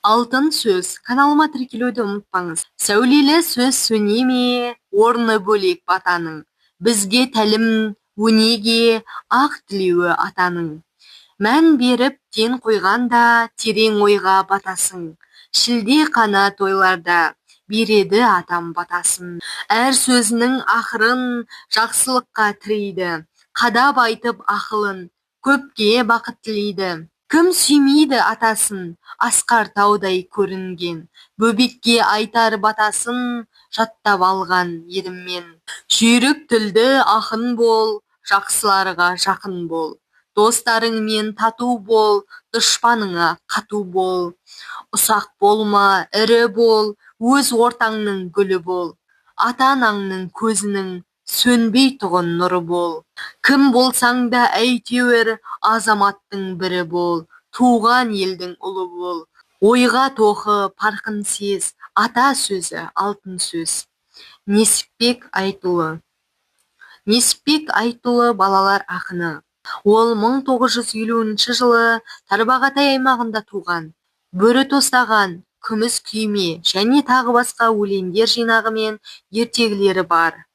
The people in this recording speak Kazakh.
Алтын сөз каналыма тіркелуді ұмытпаңыз. Сәулелі сөз сөне ме, орны бөлек батаның. Бізге тәлім өнеге, ақ тілеуі атаның. Мән беріп ден қойғанда, терең ойға батасың. Шілдехана тойларда береді атам батасын. Әр сөзінің ақырын жақсылыққа тірейді. Қадап айтып ақылын, көпке бақыт тілейді. Кім сүймейді атасын, асқар таудай көрінген. Бөбекке айтар батасын жаттап алған едім мен. Жүйрік тілді ақын бол, жақсыларға жақын бол. Достарыңмен тату бол, дұшпаныңа қату бол. Ұсақ болма, ірі бол, өз ортаңның гүлі бол. Ата-анаңның көзінің сөнбейтұғын нұры бол. Кім болсаң да әйтеуір азаматтың бірі бол, туған елдің ұлы бол. Ойға тоқы, парқын сез, ата сөзі алтын сөз. Несіпбек Айтұлы. Несіпбек Айтұлы балалар ақыны. Ол 1950 жылы Тарбағатай аймағында туған. Бөрі тостаған, Күміс күйме және тағы басқа өлеңдер жинағы мен ертегілері бар.